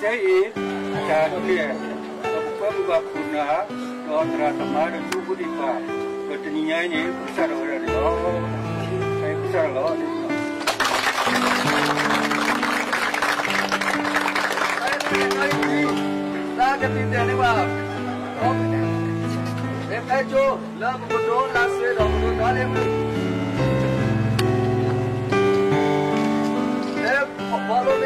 ခဲအံၤ တၢ်ဒ်န့ၣ် ဒီးပကွဲမုာ်ဘၣ်ခိၣ်နၢ် ဒီးသရၣ်သမါဒီးတံၤဖိသ့ၣ်တဖၣ် ဒီးတနံၤညါအံၤန့ၣ် ပကစးထီၣ်ဝဲဒၣ်န့ၣ်လီၤ. ပကစးထီၣ်လီၤ. သးကသံၣ်တဲာ်န့ၢ်ဘၣ် မ့ၢ်ဖဲကၠိ လၢပကဒိလါစ့ဒီးပကဒိဒီလ့မုၢ် လၢပှၤလိမ့ၢ်ထီၣ်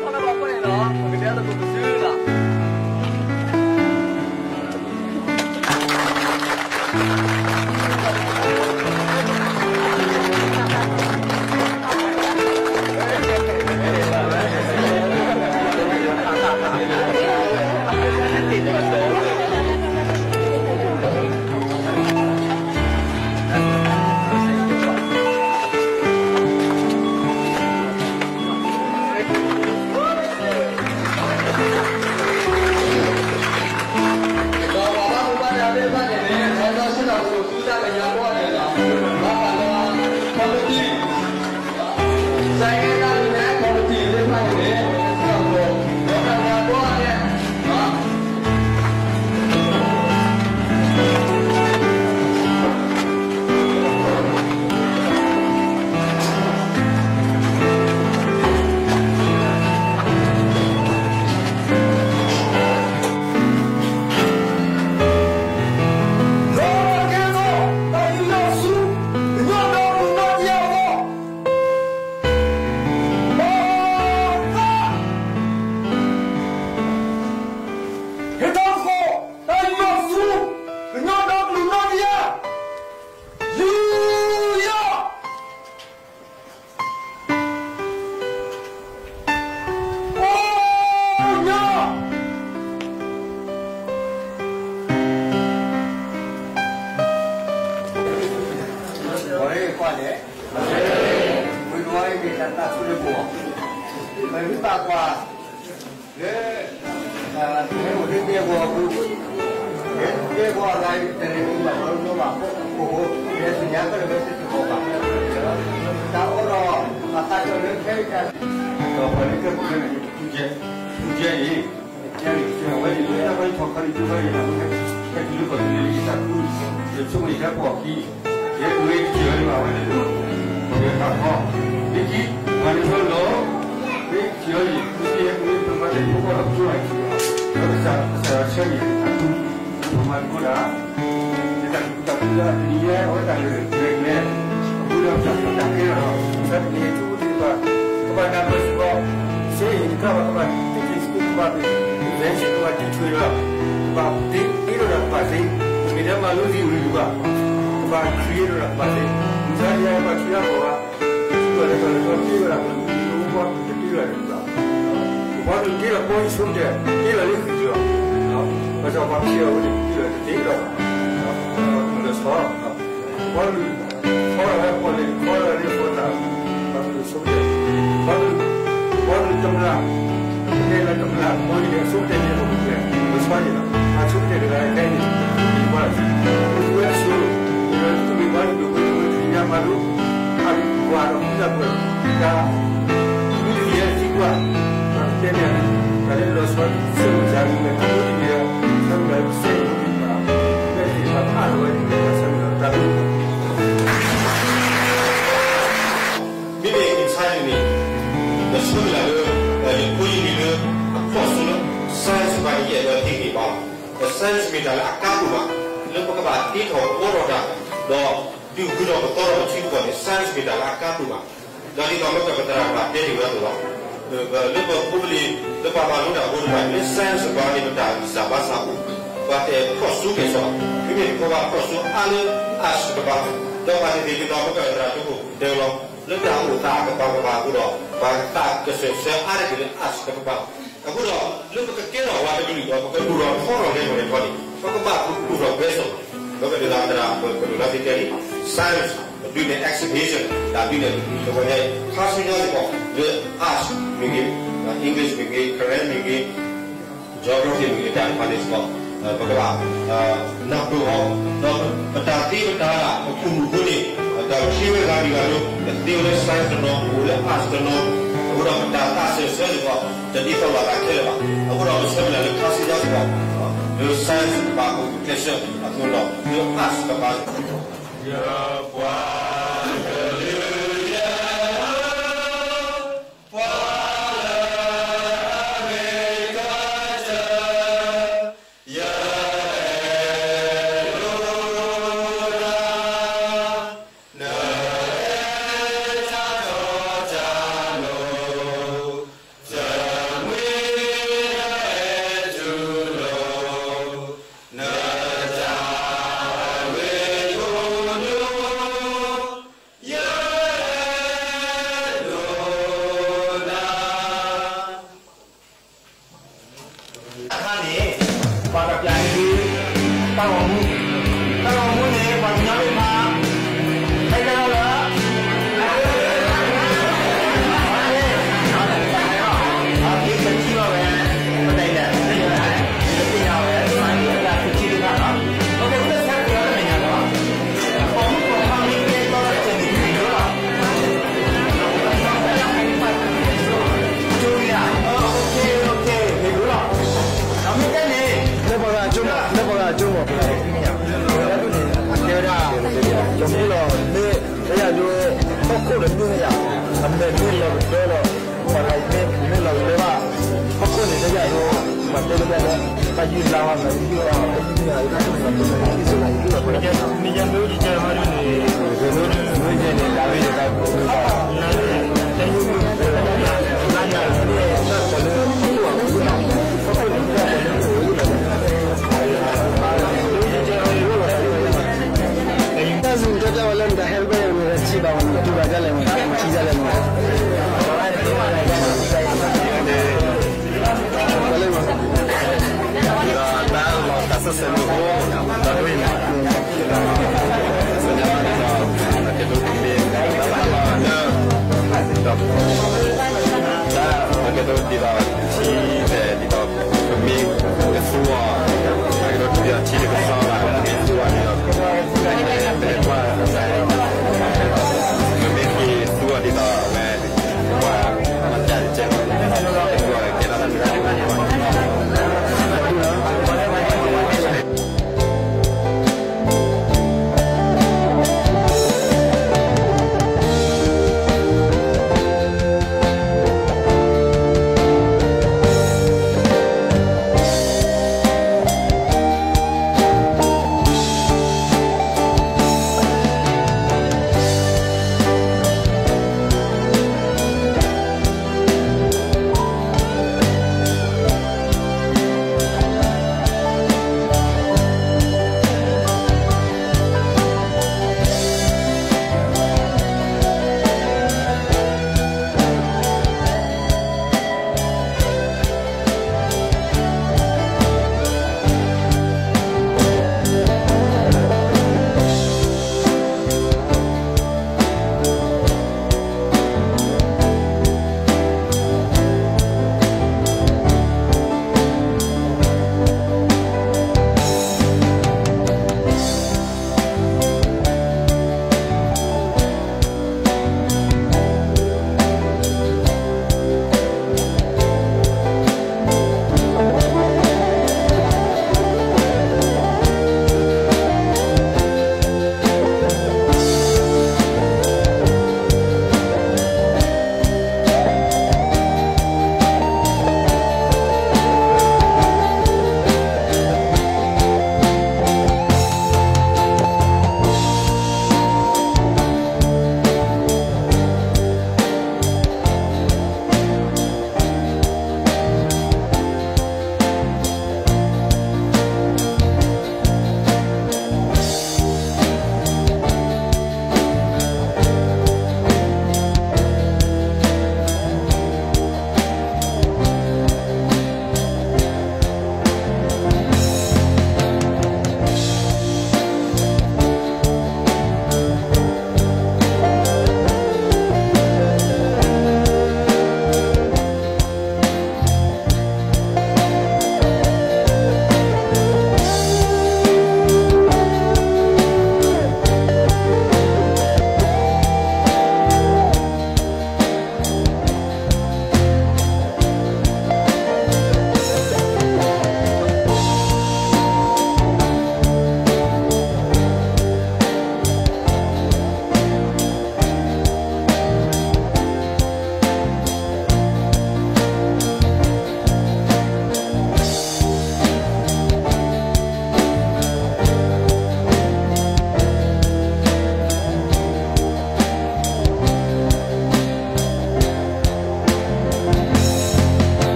န့ၢ်ဘၣ်ဖဲန့ၣ်လီၤ ပကတဲလၢပကစုလီၤ. ဒီးပှၤဘၣ်မူဘၣ်ဒါသ့ၣ်တဖၣ်န့ၣ်န့ၣ် လီၤဆီဒၣ်တၢ်ကညီဖိန့ၣ်ဒီး ဘၣ်ဃးလၢ committee စဲကဲတၢ်လၢ committee သ့ၣ်တဖၣ်န့ၣ်န့ၣ် ဒီးတၢ်ကညီဖိန့ၣ် ဟ့ၣ်ထီၣ်သကိး တၢ်ယူးယီၣ်ဆူ ကညီဒီကလုာ်နီၢ်တယၢ် ယူးယီၣ် အိၣ်ညီ ဝဲကွၢ်လဲၣ်, ဝံၤဝဲအံၤမ့ၢ်တၢ်သးခုလၢပှၤ, ပမ့ၢ်ဘၣ်ကွၢ် လၢ တၢ်အိၣ်လၢဒဲကဝီၤအပူၤ, ဒဲကဝီၤအဂၤအံၤတလဲၤနုာ်ဘၣ်ဒီးနီၢ်ဘၣ်အဃိ, ပဟိ လဲၤသ့ၣ်ညါကဲလၢဝဲသ့ၣ်တကီၢ်ဘၣ်, တၢ်အိၣ်ဒီး အသးကၢလၢခဲအံၤတၢ် ဒီးပှၤလၢကဲပူၤခဲန့ၣ် ဖုကဲအံၤ, ကဲအံၤ ကဲဝဲအံၤ လၢတၢ်ဘၣ်ယိၣ်ထီၣ်ခီန့ၣ် ကၠိဘၣ်ယိၣ်လီၤ ဟဲတုၤလၢပှၤကလုာ်လၢယသးခု, ယဆိကမိၣ်ယဟဲပိာ်အခံ, ယဲဝဲကဲဝဲဒၣ်ဝဲလၢ ပှၤကဲထီၣ်ခီ, လၢခံ ပှၤန့ၣ်လီၤလီၤ, မ့ၢ်ကဲအံၤ မ့ၢ်ဟဲမ့ၢ်ပမၤတၢ်ဖိကီၢ်ဒီးကၠိဘၣ်ယိၣ်လီၤ, ဒီးကစၢ် ကစၢ်ယွၤဆၢန့ၣ် အထူ ပမၤတကိးဒၣ် တၢ်ကူၣ်တၢ်ကူၣ်လၢအတနံၤညါ အဝဲတၢ်ဂ့ၤဂ့ၤကျဲၤကျဲၤ, အဃိဒီးတၢ်ကီတၢ်ခဲလီၤဒီး တၢ်တနံၤအံၤ ထူဖိသ့ၣ်တဖၣ် ကဘၣ်နၢ်ပၢၢ်စ့ၢ်ကီး, စ့အံၤတကးဘၣ် ကဘၣ် take it slow ကဘၣ် prevention ကဘၣ်တံၤထွဲလီၤ, ကဘၣ်တ့တ့ထီၣ်တၢ်ကဘၣ်သ့, ပမ့ၢ်တဲမၤလိသ့ဝံၤတဘၣ်, ကဘၣ် create ထီၣ်တၢ်ကဘၣ်သ့, မုၢ်ဆါတယါကဘၣ်ထံၣ်တၢ်ကီၢ်ဘၣ်, ထံၣ်ဘၣ်လၢကီၢ်လၢကီၢ်တ့ဝဲဒၣ် ကလုာ်ကလုာ်အိၣ်ဘၣ် ကတ့ထီၣ်တၢ်ကဘၣ် ပှၤကလုာ်တ့လီၤ ပီၢ်ယဆိကတၢၢ် တ့လီၤလၢဃံလီၤ, ဘၣ်ဆၣ်ပှၤဖျဲးအီၤဝဲန့ၣ် တ့လီၤတသ့လီၤဘၣ်, လီၤဆီ, ပှၤကလုာ် ခီလီၤဝဲပီၣ်လဲၣ် ခီလီၤလၢပီၣ်သး, ပှၤကလုာ်ဆိကတၢၢ်, ပှၤကလုာ်, ပှၤကလုာ်တမျၢ်, တဲလၢတမျၢ်ပီၢ်ယံၤန့ၣ် အဆိကတၢၢ်န့ၣ် ပကလဲၤ လီၤဆီယံၤလီၤ, အဆိကတၢၢ်တဂၤခဲအံၤန့ၣ် ပကလဲၤကွၢ်လီၤ, ပဝဲအဆိ, ပဝဲသုးမုၢ်ဘါယွၤဒိၣ်ဝဲဒိၣ်ဝဲတနံၤညါမၤလိ အဝဲကွၢ်ဒီးဖုတၢ်ပှၢ်, တၢ် မုၢ်တနံၤအံၤသံကွၢ်, ပှၤကတဲန့ၣ်, တၢ်လၢလီၤဆီ စဲးမုၢ်စၢ်မုၢ်ဝဲ မုၢ်တနံၤအံၤ, ဆၢမုၢ်လၢ်လၢပစဲးမုၢ်တနံၤဘၣ်, မ့ၢ်သ့ၣ်တဖၣ်ဖးလီၤဝဲန့ၣ် တၢ်ဆၢမုၢ်လၢ်တၢ်ဘျုး မ့မ့ၢ်ကစၢ်ယွၤန့ၣ်, ဒီးဆၢမုၢ်လၢ်လၢ ယဖိယလံၤလၢ အခီၣ်ဆိလၢ science ဘၣ်န့ၣ် ယအဲၣ်ဒိးဟ့ၣ်ဂံၢ်ဘါ, ဒီး science မ့ၢ်တၢ်လၢအကါဒိၣ်မး, လၢပကဘၣ်သ့ထီၣ်အီထီၣ်တၢ်, ဒီးဒုးဂုာ်ထီၣ်ပသီထီၣ်ပထံပကီၢ်န့ၣ် science မ့ၢ်တၢ်လၢအကါဒိၣ်မး, ဒီးဒ်သိးလၢပသရၣ်ဘၣ်တဲန့ၢ်ဝဲအသိးလီၤ. လၢပဖိပလံၤ လၢပှၤမၤလိတၢ်ဖိတဖၣ်န့ၣ် လၢ science ပှၤန့ၣ် ပတၢ်ဂံၢ်စၢ်ဘါစၢ်အိၣ်, ပှၤတခီၣ်ဆိကဲၣ်ဆိး, မ့မ့ၢ်တခီပှၤခီၣ်ဆိအါလၢ arts တကပၤ, ဒီးပှၤသ့ၣ်သ့ၣ်ဒ်သိးလၢပသရၣ်ဒိၣ်ဖိတဲလီၤ, လၢတၢ်အိၣ်သးကပၤကပၤအဃိဒီး ပှၤသးကစၢၢ်ဆၢအါတက့ၢ်လၢ arts တကပၤ အဃိဒီး လၢပကကဲထီၣ်ပှၤတကလုာ်ဒီး ပကဒိၣ်ထီၣ်ထီထီၣ်လဲၤထီၣ်လဲၤထီန့ၣ် ပကဘၣ်ဒိၣ်ထီၣ်ကွဲဆိး, ဒီးကဒုးသးသရၣ် ပကဒိၣ်လၢသ့တဲလံ, science ဒုးနဲၣ် exhibition တၢ်ဒုးနဲၣ် ပဝဲန့ၣ် ခါဆူညါစ့ၢ်ကီး လၢ arts မ့ၢ်ဂ့ၤ, English မ့ၢ်ဂ့ၤ, Karen မ့ၢ်ဂ့ၤ, geography မ့ၢ်ဂ့ၤ တၢ်တဖၣ်န့ၣ်စ့ၢ်ကီး ပကဘၣ် နၢ်ပၢၢ်အီၤ, ဒီးပတၢ်သ့ပတၢ်လၢ် ပခိၣ်နူာ်ဖိန့ၣ် တၢ်ချ့ဝဲဂၤဒံးဂၤဒိ ပသ့ဝဲလၢ science တနီၤ, ပအိၣ်လၢ arts တနီၤ, အဃိဒီးပတၢ်သးစၢၢ်ဆၢစ့ၢ်ကီး တဒ်သိးလိာ်သးခဲလၢာ်ဘၣ်. အဃိဒီးပဆၢမုၢ်လၢ်လၢ ခါဆူညါစ့ၢ်ကီး လၢ science ကဘၣ်အိၣ်ကျဲးစၢးအသိးဒီး လၢ arts ကဘၣ် တခါန့ၣ် ပှၤကပျးန့ၢ်ဒုး တၢ်ဂီၤမူ, တၢ်ဂီၤမူန့ၣ် ပှၤကညီမ့ၢ်ဖး ဟဲကဲထီၣ်လၢ အက့ၤကထံၣ်ဘၣ်ဝဲ ပတၢ်အံၤလဲၣ် ပသ့ၣ်ညါဝဲ စါန့ၣ် အတၢ်သူထံသ့ၣ်တဖၣ်လီၤ. အိၣ်ကဲ ပတဆဲးကျိးတၢ်မဲာ်ညါလီၤ. ပိာ်မုၣ်ပိာ်ခွါမ့ၢ်ကဲထီၣ်တၢ်မဲာ်ညါလီၤ. ကၠိမ့ၢ်ဧါ, အိၣ်ကဲ အိၣ်ကဲ မ့ၢ်ဒိလီၤ. အမ့ၢ်ကဲန့ၣ် လၢပှၤဂၤကၠိမး လၢပှၤဂၤကၠိမး, အကဲဝဲဒၣ် ကၠိမ့ၢ်လီၤ မ့ၢ်တယၤဒိ ဟီၣ်ခိၣ်ဒီးမ့ၢ်တယၤ အမဲာ်မ့ၢ်လီၤကတၢၢ်လီၤ, ပှၤဂၤအံၤမ့ၢ်လီၤကတၢၢ်ဘၣ် ဟီၣ်ခိၣ်န့ၣ် တယၤဒိ ပှၤတဲလၢပှၤလၢ ပှၤယုၢ်လါဝဲ ပှၤယုၢ်လါဝဲ ပှၤယုၢ်လါဝဲ ပှၤယုၢ်လါဝဲ တၢ်စူၤကၠီကၠီဝဲလၢနတၢ်ဟဲတဘၣ်အံၤ နကထံၣ်ဘၣ်ဝဲ နကတူၢ်ဘၣ်ဒ်လဲၣ်မး နထံၣ်ဒ်လဲၣ်မး တၢ်လီၤတၢ်စဲးဆဲးမုၢ်အိၣ် ဒီးဒိအံၤမး ဆူညါဘၣ်ဒီး အကဲဒိးမ့ၢ် တၢ်အကဲဒိးဒ်သိး ထံဖဲဒ်သိး ပမ့ၢ်ကသူအီၤ အကဲဒိးဒ်သိးထံတကစီၣ်ဘၣ် ပမ့ၢ်သူအီၤဒ်သိး ပမ့ၢ်က့ၤသူအီၤဒ်သိးအဝဲ ပှၤမၤတၢ်တကဲး သူအီၤကဲထီၣ်တၢ်တဂၤ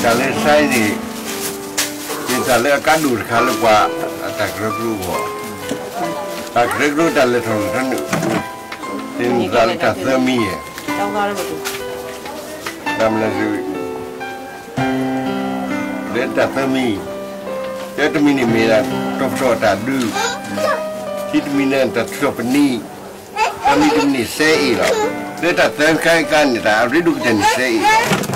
တၢ်လၢ science န့ၣ် မ့ၢ်တၢ်လၢအကါဒိၣ်တခါလၢပှၤအတၢ်ကရၢကရိအဂီၢ်, တၢ်ကရၢကရိတၢ်လဲၤထီၣ်လဲၤထီန့ၣ် သ့ၣ်နီၣ်သးလၢတၢ်သၢမံၤ, တၢ်မနုၤလဲၣ် လၢတၢ်သၢမံၤ, တၢတမံၤန့ၣ်မ့ၢ်ဒၣ် တၢ်ထူးထီၣ်တၢ်ဒုး, ခံတမံၤန့ၣ် တၢ်ထူးထီၣ်ပနံာ်, သၢမံၤတမံၤန့ၣ် စဲအ့ၣ်လီၤ. လၢတၢ်သၢခါအံၤန့ၣ် တၢ်အရ့ဒိၣ်ကတၢၢ်န့ၣ် စဲအ့ၣ်လီၤ.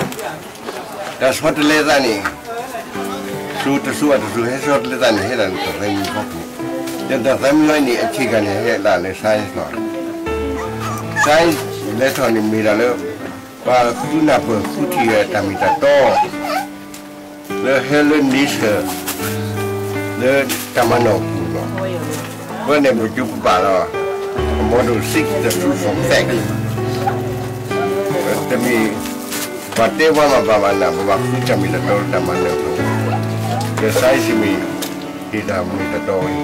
တၢ်ဆီတလဲသးန့ၣ် စိၤတစိၤအတစိၤ ဟဲဆီတလဲသးန့ၣ် ဟဲဒၣ်လၢတၢ်သၢမံၤအဖီခိၣ်, ဒီးတၢ်သၢမံၤအံၤန့ၣ် အဆ့ကၤန့ၣ် ဟဲဒၣ်လၢ science လီၤ. science လဲၤထီၣ်န့ၣ်မ့ၢ်ဒၣ်လၢ ပှၤဃုနၢ်ပၢၢ်ဃုထံၣ်ဝဲတၢ်မ့ၢ်တၢ်တီ လၢဟဲလၢ nature လၢတၢ်မၤနီၣ်အပူၤလီၤ. အဝဲန့ၣ်ပကၠိပပာ်လီၤ ပမီဒိၣ် seek the truth from fact တမ့ၢ် ပှၤတဲပှၤမၤဘၣ်မၤနၢ် ပဘၣ်ဃုတၢ်မ့ၢ်တၢ်တီလၢတၢ်မၤနၢၤအပူၤ, ဒီး science မ့ၢ်ဟ့ၣ်တၢ်မ့ၢ်တၢ်တီဝဲ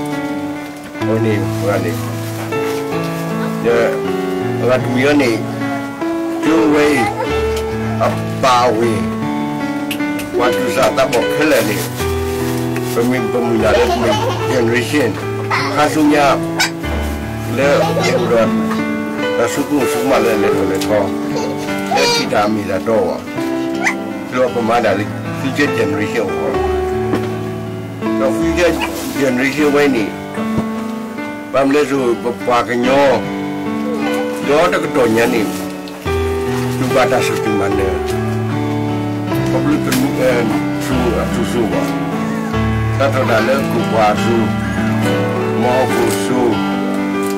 အဝဲန့ၣ်ပှၤန့ၣ် ဒီးအဂၤတမံၤအံၤန့ၣ် ကၠိဝဲအံၤ အပာ်ဝဲ ပှၤသူၣ်စၢ်သးဘီၣ်ခဲလၢာ်န့ၣ် ပမ့ၢ်ပမုၢ်လၢ်လၢပမ့ၢ် generation ခါဆူညါ လၢအိၣ်ဒီး တၢ်ဆိကမိၣ်ဆိကမးလၢလဲၤထီၣ်လဲၤထီ လၢထံၣ်တၢ်မ့ၢ်တၢ်တီအဂီၢ် ဒီးပမၤဒၣ်လၢ future generation အဂီၢ် ဒီး future generation ဝဲန့ၣ် ဘၣ်မနုၤလဲၣ် ပပှၤကညီ ဒီတကတီၢ်ညါန့ၣ် တူၢ်ဘၣ်တၢ်ဆီၣ်တံၢ်မၤနၢၤ ခီဖျိ ထူၣ်စိဘၣ် တၢ်ထီၣ်တၢ်လၢကီၢ်ပှၤအစိၤ မ်အီၣ်ကီၢ်အစိၤ မ်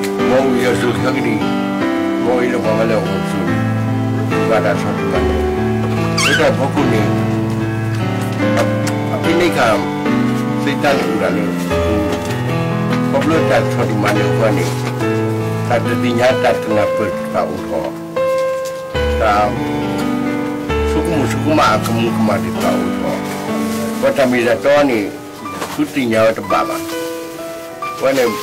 အီၣ်ဝံၤအစိၤခဲကနံၣ် မ်အီၣ်အံၤလၢပှၤဝဲလၢအအိၣ်အစိၤန့ၣ် တူၢ်ဘၣ်တၢ်ဆီၣ်တံၢ်မၤနၢၤ လၢတၢ်ဖီခိၣ်န့ၣ် အဖဲန့ၣ်အခါ စံးတၢ်န့ၣ်အိၣ်ဒၣ်လၢ ခီဖျိတၢ်ဆီၣ်တံၢ်မၤနၢၤအဃိန့ၣ် တၢ်တသ့ၣ်ညါတၢ်တနၢ်ပၢၢ်တဖၣ်အိၣ်ထီၣ်, တၢ်ဆိကမိၣ်ဆိကမးအကမူၤကမၣ်သ့ၣ်တဖၣ်အိၣ်ထီၣ်, ပှၤတၢ်မ့ၢ်တၢ်တီန့ၣ် ဃုသ့ၣ်ညါဝဲတဘၣ်ဘၣ်. အဝဲန့ၣ်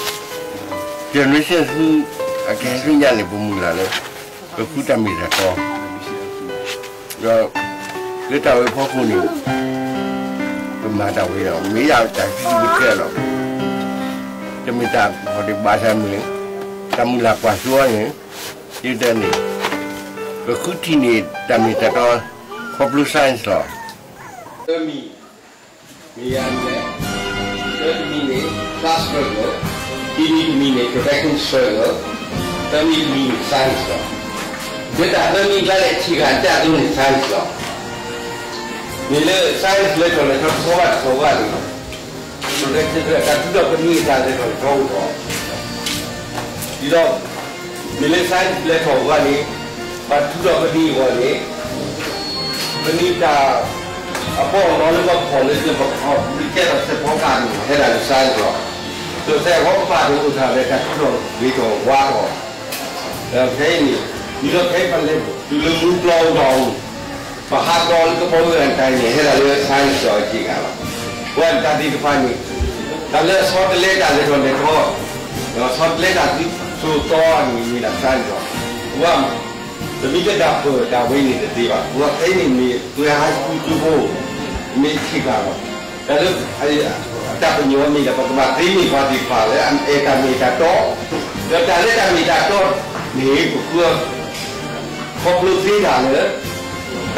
generation ဆူ အကဟဲဆူညါန့ၣ် ပမုၢ်လၢ်လၢ ပဃုတၢ်မ့ၢ်တၢ်တီ ဒီး လၢတၢ်ဝဲအဖီခိၣ်န့ၣ် ပမၤတၢ်ဝဲဒီး မ့ၢ်ဒၣ်တၢ်ဟံးစုကဲလီၤ. တမ့ၢ်တၢ်ဖီၣ်တံၢ်ဘၣ်ဆၣ်မ့ၢ် တၢ်မုၢ်လၢ်ကွၢ်စိန့ၣ် ယတၢ်န့ၣ် ပဃုထံၣ်န့ၢ်တၢ်မ့ၢ်တၢ်တီ ခီဖျိ science လီၤ. သၢမံၤ မ့ၢ်ယၤလဲၣ်, သၢတမံၤန့ၣ် class struggle, ခံမံၤတမံၤန့ၣ် production struggle, သၢမံၤတမံၤန့ၣ် science လီၤ. မ့ၢ်တၢ်သၢမံၤကျါန့ၣ် ထံၣ်ဂၤတၢ်သိးန့ၣ် science လီၤ. မ့ၢ်လၢ science လဲၤထီၣ်လဲၤထီတဆီဘၣ်တဆီဘၣ်န့ၣ် production တၢ်ထူးထီၣ်ပနံာ်အတၢ်လဲၤထီၣ်လဲၤထီအိၣ်ထီၣ် ဒ်သိး မ့ၢ်လၢ science လဲၤထီၣ်အဂီၢ်န့ၣ် ပှၤထူးထီၣ်ပနံာ်အဂီၢ်န့ၣ် ပနံာ်တၢ် အပီၢ်အလီလၢပဖီၣ်လၢပဖီၣ် ပကဲထီၣ်စဲးဖီကၢ်န့ၣ် ဟဲဒၣ်လၢ science လီၤ. ဒီးစဲးဖီကပၤန့ၣ်အိၣ်ထီၣ်လၢတၢ်ထူးထီၣ်ဂ့ၤထီၣ်ဝါထီၣ် ဒီးဖဲအံၤန့ၣ် ဒ်သိးဖဲပလဲၤတုၤလၢမူပျီအိၣ်ဒီး ပဟးတီလၢကဘီယူၤအတၢ်န့ၣ် ဟဲဒၣ်လၢ science လီၤ အခံဂၤလီၤ. ပှၤတၢ်သ့ၣ်တဖၣ်န့ၣ် တၢ်လၢအဆီတလဲတၢ်လဲၤထီၣ်လဲၤထီ ဒီးဆီတလဲတၢ်သုစိၤသီန့ၣ် မ့ၢ်ဒၣ် science လီၤ. ပှၤ ပမ့ၢ်တဒၣ်ပၢၢ်တၢ်ဝဲန့ၣ်တသ့ဘၣ်. ပှၤဖဲအံၤန့ၣ်မ့ၢ် ပှၤ high school သုဖိ မ့ၢ်ခံဂၤလီၤ. တၢ်လၢ တၢ်ပညိၣ်မ့ၢ်ဒၣ် ပကဘၣ်သ့မ့ၢ်ပှၤသ့ၣ်တဖၣ်လၢအအဲၣ်တၢ်မ့ၢ်တၢ်တီ, ဒီးတၢ်လၢတၢ်မ့ၢ်တၢ်တီန့ၣ် ပဃု ခီဖျိသ့တၢ်လၢ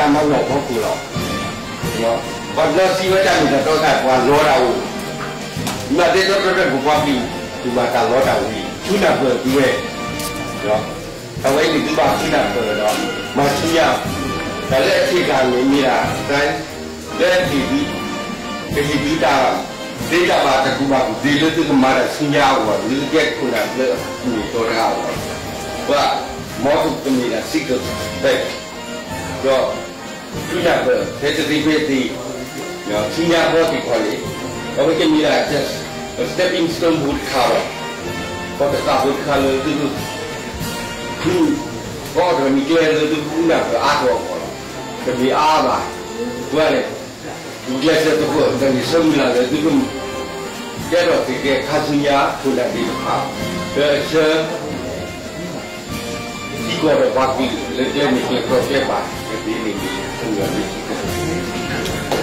တၢ်မၤနီၣ်ဖီခိၣ်လီၤ. ပှၤနီၢ်စံးဝဲတၢ်မ့ၢ်တၢ်တီတခါ ပှၤလီတၢ်အိၣ်, မ့ၢ်သ့တီတီတီ ပပှၤကလုာ် ပဘၣ်တၢ်လီတၢ်ဝံၤ ဃုနၢ်ပၢၢ်သုဝဲ, အဝဲအံၤန့ၣ်သုဘၣ်ဃုနၢ်ပၢၢ်ဒီး မၤဆူညါ, တၢ်လၢအဆ့ကၤန့ၣ်မ့ၢ်ဒၣ် လၢဟ့ၣ်သု ကဟ့ၣ်သုတၢ် သ့တၢ်ဘၣ်တၢ်ကူၣ်ဘၣ်ကူၣ်သ့လၢသုကမၤတၢ်ဆူညါအဂီၢ် သုကကဲခိၣ်နၢ်လၢအမ့ၢ်တီတဂၤအဂီၢ်, ပှၤ မ်သုကမ့ၢ်ဒၣ် seek the fact ဒီး ဃုနၢ်ပၢၢ်ဖဲတသ့ဖဲအသ့, ဆူညါအဖီသ့ၣ်ခီန့ၣ် အဝဲကမ့ၢ်ဒၣ် stepping stone ဖိတခါလီၤ. ပှၤကသးဖိတခါလၢသုက ဃု အီၣ်ဒီးနံၤကျဲလၢသုကဃုနၢ်ပၢၢ်အါထီၣ်အဂီၢ်လီၤ. တမ့ၢ်အါဘၣ်, ပှၤန့ၣ် ဒူကျဲစဲးသကိး တၢ်န့ၣ်ဆၢမုၢ်လၢ်လၢသုက ကဲထီၣ်သ့ၣ်ကဲခါဆူညါ ခိၣ်နၢ်သ့ၣ်တဖၣ် လၢအဆၢ ထံကီၢ်ဒီးပှၤကလုာ်လၢကျဲမ့ၢ်ကျဲကျီကျဲဘၣ် ကသ့န့ၣ်မ့ၢ်ဆၢမုၢ်လၢ်လၢသုက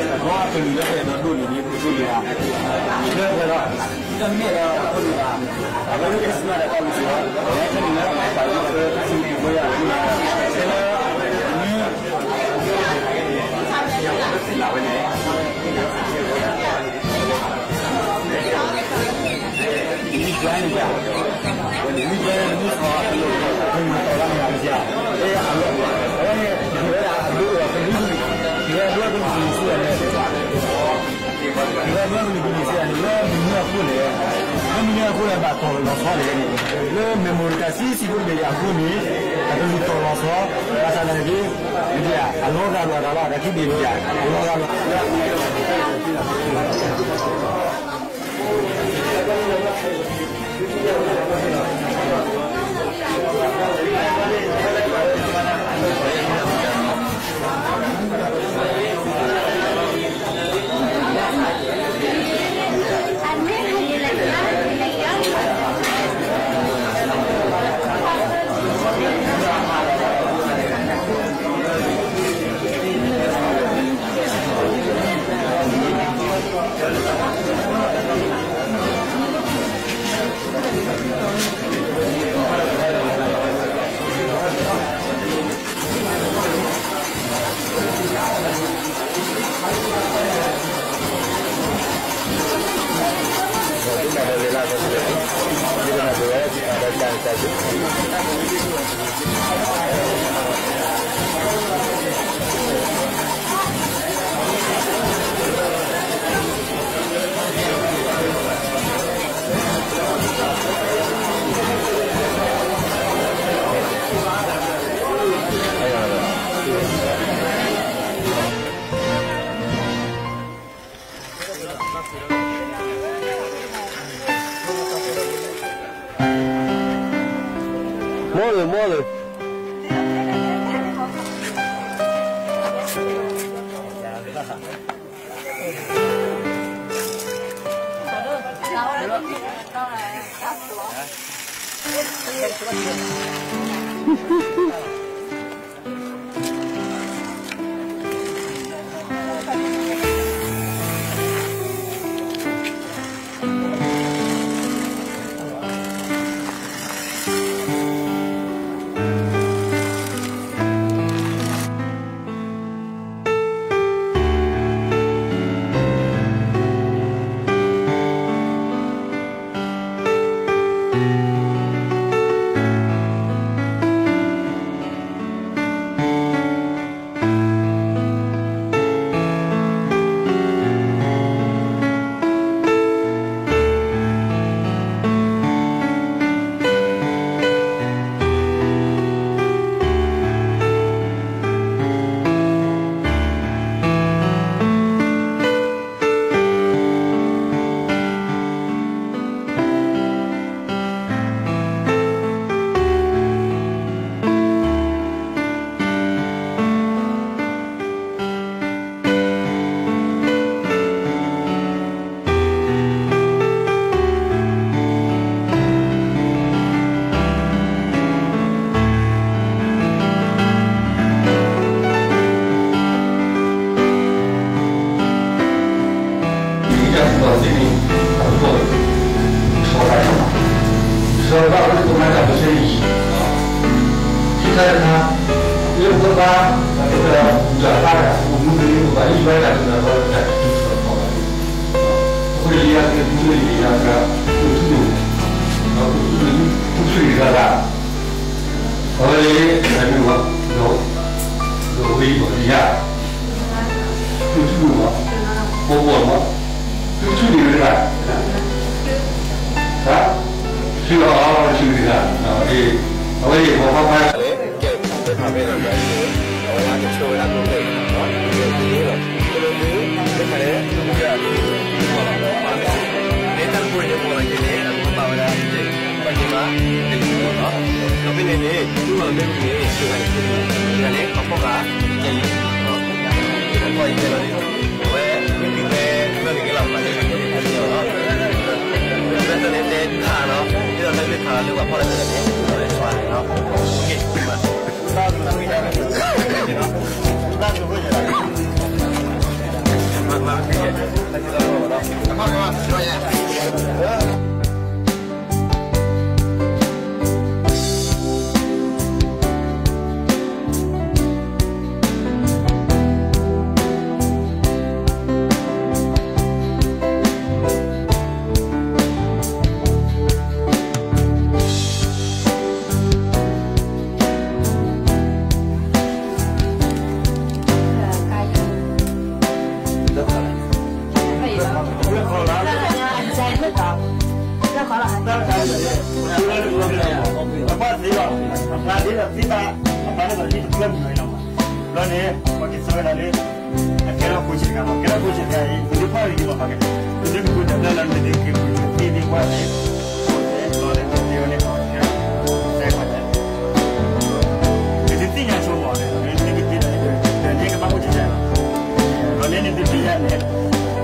ဒီးအကလုၢ်လၢပအဲၣ်ဒိးဒိးန့ၢ်န့ၣ် ပကဒိးန့ၢ်ဧါ, လၢပှဲၤဒီး တမ့ၢ်ဒီးအဃိန့ၣ်ဘၣ်, အဝဲလၢ Christmas ဒီးပှၤကလုာ်လီၤ, အဝဲန့ၣ်လၢပှၤကလုာ်လၢ ဖဲလၢ နွံ နွံကျါန့ၣ်ယါ, နွံကျါန့ၣ် နွံသီ အလိၤ နွံသီလါန့ၣ်ယါ, အဲ အလိၤ အဝဲန့ၣ် အဝဲဒၣ်အဒိ အကလုာ်ကလုာ်, ယွၤဒိကလုာ်ကလုာ်စံးန့ၣ်, ယွၤဒိကလုာ်ကလုာ်စံးန့ၣ် လၢမနုၤအဃိလဲၣ်, လၢမနုၤအဃိလဲၣ် ဘၣ်တီၢ်လီၤဆီလဲၣ်န့ၣ်, လၢ memory တၢ်စံးစံးဖိတဘ့ၣ်အဃိန့ၣ် အကလုၢ်တီၢ်လီၤဆီ, ဘၣ်ဆၣ်သနာ်က့ မ့ၢ်ဒ် အလီၤဂာ်လိာ်အသးလီၤ, တၢ်ခံဘ့ၣ်မ့ၢ်ဒ် အလီၤဂာ်လိာ် မီၢ်လၢ မီၢ်လၢ အဃိန့ၣ် လံာ်အကတၢၢ် ပထူၣ်န့ၣ် ပထူၣ်န့ၣ် ပထူၣ်န့ၣ် ပထူၣ်န့ၣ် ပထူၣ်န့ၣ် ပထူၣ်န့ၣ် အဝဲန့ၣ် အမ့ၢ်ဝဲ ဒီး ဒီးဝဲအံၤဘၣ်ယၤ ပထူၣ်န့ၣ် ပီပီမး ပထူၣ်န့ၣ်ဝဲတဂၤ တၢ် ထူၣ်အီၤ ပထူၣ်န့ၣ်တဂၤ အဝဲအံၤ ပီပီမး ကဲ ကဲ ဖးဖဲလီၤ အဝဲကဆိဝဲဒၣ် ကျိၤကျဲ တခါန့ၣ် မ့ၢ်တၢ်တပူၤန့ၣ် မ့ၢ်လီၤက့ၤန့ၣ် အကဘၣ်ဝဲဒၣ် ဘၣ်က့ၤဘၣ် တက့ၤလီၤနီၤ ဒီးဖဲန့ၣ်န့ၣ် တူၢ်လီၤမ့ၣ်အူန့ၣ် တဂၤန့ၣ် တဂၤန့ၣ် အဖီၣ်ဃာ် ယဲၢ်လံ အဖီၣ်ယဲၢ်လံ အဝဲ မ့ၢ်တုၤဖဲ မ့ၢ်တဂ့ၤလီၤ ပှၤလၢက့ၤလီၤ မ့ၢ်တၢ်န့ၣ်တဲထါနီၤ ဒ်သိးတၢ်မ့ၢ်ထါလၢပှၤဖီၣ်လၢတဂၤန့ၣ် အဝဲဆွါန့ၣ်နီၤ ကဲ ဘၣ် ဘၣ် ဝဲခီလီၤ, တၢ်ခါန့ၣ်, အပှၢ်သ့လီၤ, အပှၢ်သ့လီၤ, သံဘၣ်, အပှၢ်န့ၣ်ဒီးသံတဖျၢၣ်မံၤလီၤလီၤမး, ဘျီန့ၣ် ပှၤက့ၤဆၢဝဲဒၣ်လၢ အကဲထီၣ်ဖိဆံးတဂၤမး, ကဲထီၣ်ဖိဆံးတဂၤအံၤ ပဒုးဖီၣ်န့ၢ်က့ၤလီၤဖးက့ၤ, ပဒုးက့ၤတဖျၢၣ်လီၤန့ၣ် ပက့ၤပှၤသ့, ဘျီန့ၣ်ပက့ၤဝဲန့ၣ် ပကဲထီၣ်သဲကွၢ်န့ၣ် ပသုသ့ၣ်ညါဆိမး, နကသ့ၣ်ညါန့ၣ် ကဘၣ်အိၣ်ကဲကဲလီၤ, ဒီးလၢနသုသ့ၣ်ညါန့ၣ်,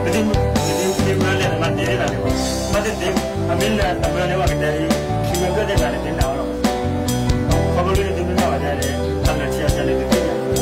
ပသုမ့ၢ်လဲၤတမၤတဲသ့ၣ်တၢ်န့ၣ်ဘၣ်, မ့ၢ်တသ့, အမ့ၢ်လဲၤတမၤန့ၣ်ဘၣ်ကတဲအံၤ, သုမ့ၢ်ဘၣ်သ့ၣ်တၢ်န့ၣ် သ့ၣ်ညါအီၤလီၤ, ခီဖျိလၢနသုမ့ၢ်ဘၣ်ဝဲဒၣ်န့ၣ် အလၢာ်ဆံးအဆၢန့ၣ်သုသ့ၣ်ညါ အ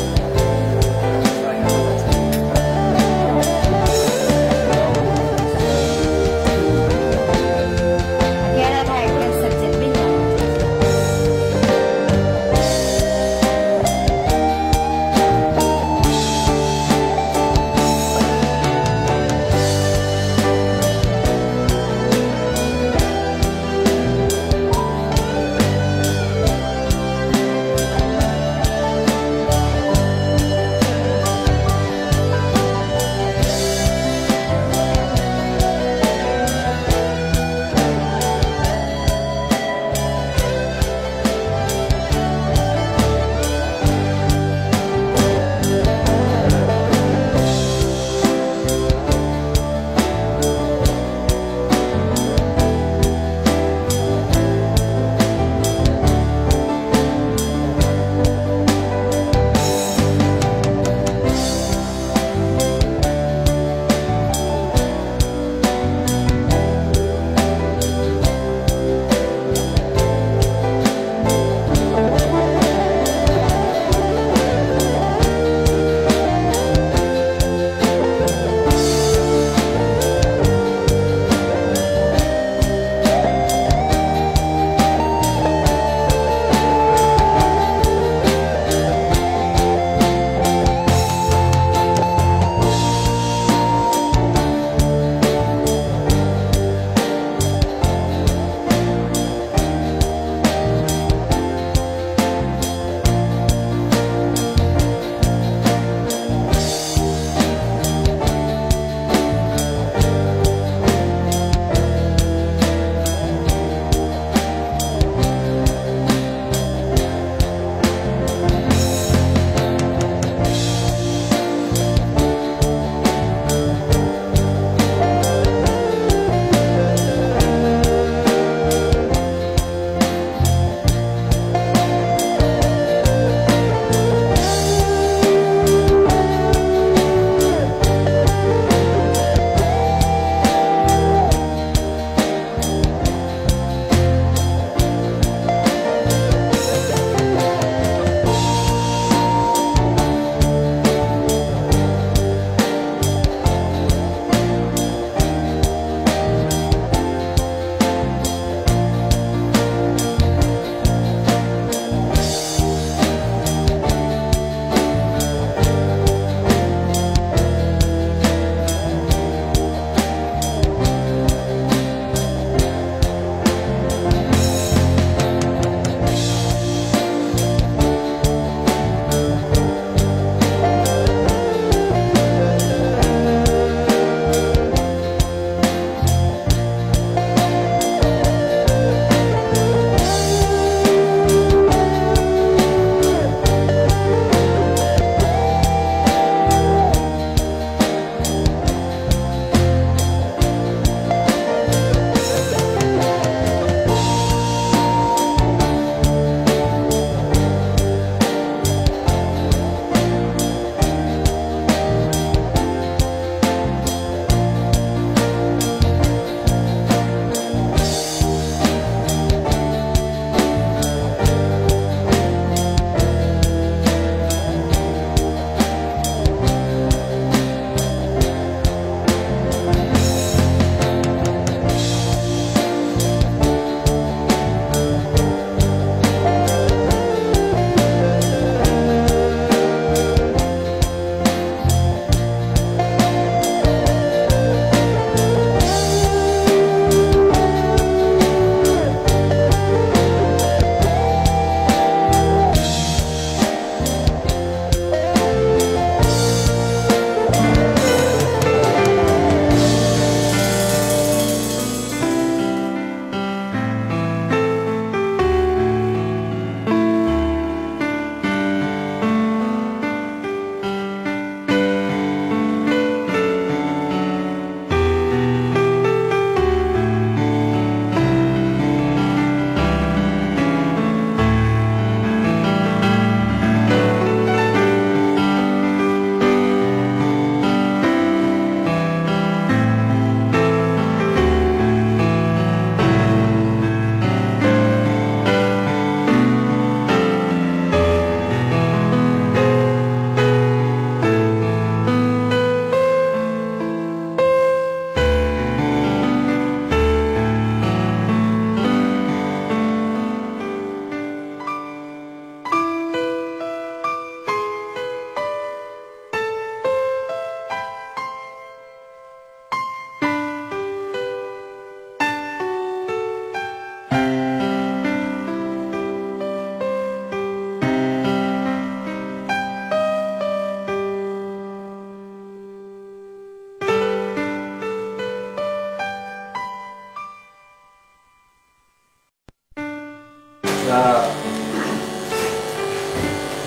Uh,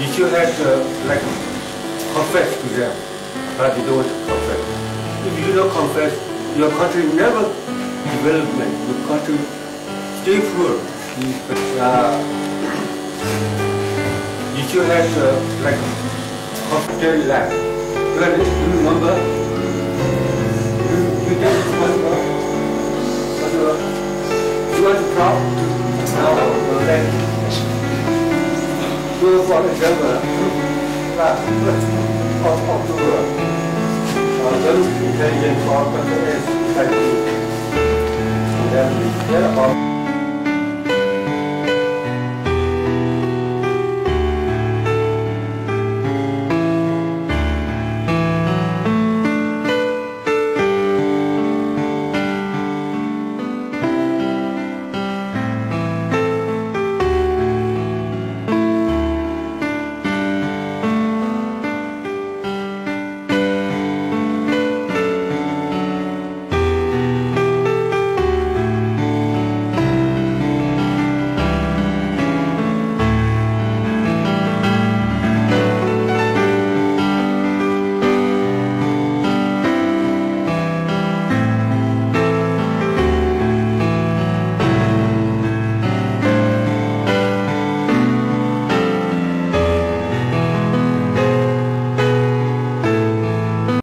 you should have uh, like confess to them, but they don't want to confess. If you don't confess, your country never development. Your country stay poor. Uh, you should have uh, like hospital lab. You have to remember. You, you just remember. But uh, you want to talk? No, no, thank you. So for example, uh, of October, uh, very intelligent for twenty-eight society. And then we care about